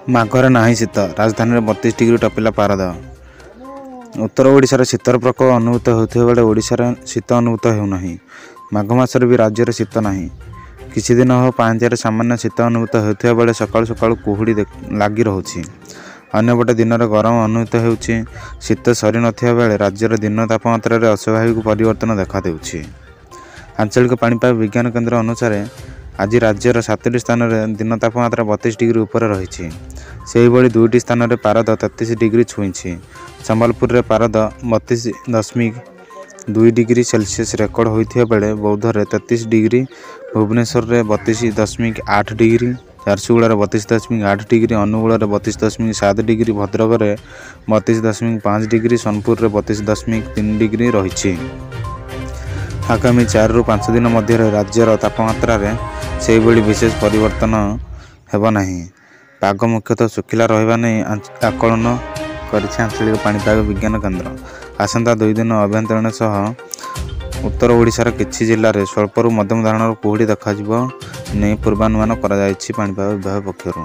ମାଘରେ ନାହିଁ ଶୀତ, ରାଜଧାନୀରେ 32 ଡିଗ୍ରୀ ଟପିଲା ପାରଦ। ଉତ୍ତର ଓଡ଼ିଶାରେ ଶୀତର ପ୍ରକୋପ ଅନୁଭୂତ ହେଉଥିବା ବେଳେ ଓଡ଼ିଶାରେ ଶୀତ ଅନୁଭୂତ ହେଉନାହିଁ। ମାଘ ମାସରେ ବି ରାଜ୍ୟରେ ଶୀତ ନାହିଁ। କିଛିଦିନ ହେବ ପାହାନ୍ତିଆରେ ସାମାନ୍ୟ ଶୀତ ଅନୁଭୂତ ହେଉଥିବା ବେଳେ ସକାଳୁ ସକାଳୁ କୁହୁଡ଼ି ଲାଗି ରହୁଛି। ଅନ୍ୟପଟେ ଦିନରେ ଗରମ ଅନୁଭୂତ ହେଉଛି। ଶୀତ ସରି ନଥିବା ବେଳେ ରାଜ୍ୟର ଦିନ ତାପମାତ୍ରାରେ ଅସ୍ୱାଭାବିକ ପରିବର୍ତ୍ତନ ଦେଖାଦେଉଛି। ଆଞ୍ଚଳିକ ପାଣିପାଗ ବିଜ୍ଞାନ କେନ୍ଦ୍ର ଅନୁସାରେ ଆଜି ରାଜ୍ୟର 7ଟି ସ୍ଥାନରେ ଦିନ ତାପମାତ୍ରା 32 ଡିଗ୍ରୀ ଉପରେ ରହିଛି। ସେହିଭଳି 2ଟି ସ୍ଥାନରେ ପାରଦ 33 ଡିଗ୍ରୀ ଛୁଇଁଛି। ସମ୍ବଲପୁରରେ ପାରଦ 32.2 ଡିଗ୍ରୀ ସେଲସିୟସ୍ ରେକର୍ଡ ହୋଇଥିବା ବେଳେ ବୌଦ୍ଧରେ 33 ଡିଗ୍ରୀ, ଭୁବନେଶ୍ୱରରେ 32.8 ଡିଗ୍ରୀ, ଝାରସୁଗୁଡ଼ାରେ 32.8 ଡିଗ୍ରୀ, ଅନୁଗୁଳରେ 32.7 ଡିଗ୍ରୀ, ଭଦ୍ରକରେ 32.5 ଡିଗ୍ରୀ, ସୋନପୁରରେ 32.3 ଡିଗ୍ରୀ ରହିଛି। ଆଗାମୀ 4ରୁ 5 ଦିନ ମଧ୍ୟରେ ରାଜ୍ୟର ତାପମାତ୍ରାରେ ସେହିଭଳି ବିଶେଷ ପରିବର୍ତ୍ତନ ହେବ ନାହିଁ। ପାଗ ମୁଖ୍ୟତଃ ଶୁଖିଲା ରହିବା ନେଇ ଆକଳନ କରିଛି ଆଞ୍ଚଳିକ ପାଣିପାଗ ବିଜ୍ଞାନ କେନ୍ଦ୍ର। ଆସନ୍ତା 2 ଦିନ ଆଭ୍ୟନ୍ତରୀଣ ସହ ଉତ୍ତର ଓଡ଼ିଶାର କିଛି ଜିଲ୍ଲାରେ ସ୍ୱଳ୍ପରୁ ମଧ୍ୟମ ଧରଣର କୁହୁଡ଼ି ଦେଖାଯିବ ନେଇ ପୂର୍ବାନୁମାନ କରାଯାଇଛି ପାଣିପାଗ ବିଭାଗ ପକ୍ଷରୁ।